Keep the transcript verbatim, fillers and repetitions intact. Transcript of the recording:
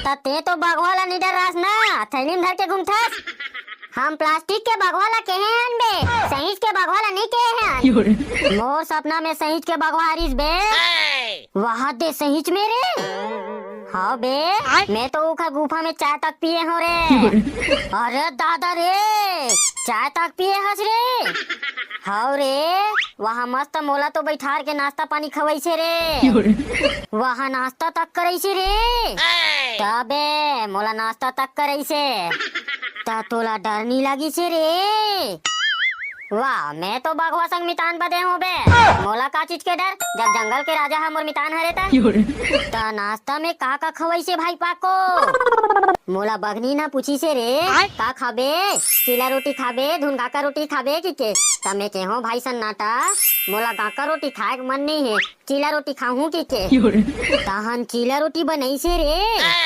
त तें तो बघवा ला नइ डरास ना, थैली में धर के घूमथस। हम प्लास्टिक के बघवा ला केहे हन बे, सहींच के बघवा ला नइ केहे हन। मोर सपना में सहींच के बघवा रिस बे। वाह दे, सहींच में रे। हाँ बे, मैं तो ओखर गुफा में चाय तक पिए हों रे। अरे दादा रे, चाय तक पिए हस रे? हव रे, वहाँ मस्त मोला तो बैठार के नाश्ता पानी खवइसे रे। वहाँ नाश्ता तक करइसे रे। तबे मोला नाश्ता तक करइसे। त तोला डर नइ लगिसे रे? वाह, मैं तो बघवा संग मितान बदे हों बे। मोला का चीज के डर, जब जंगल के राजा ह मोर मितान हरे त। त नाश्ता में का का खवइसे भाई पाको? मोला बघनी ना पूछिसे रे, का खाबे? चीला रोटी खाबे, धुन गाका रोटी खाबे कि के? त मैं केहों भाई सन्नाटा, मोला गाका रोटी खाए के मन नइ हे, चीला रोटी खाहूं कि के? तहन चीला रोटी बनइसे रे।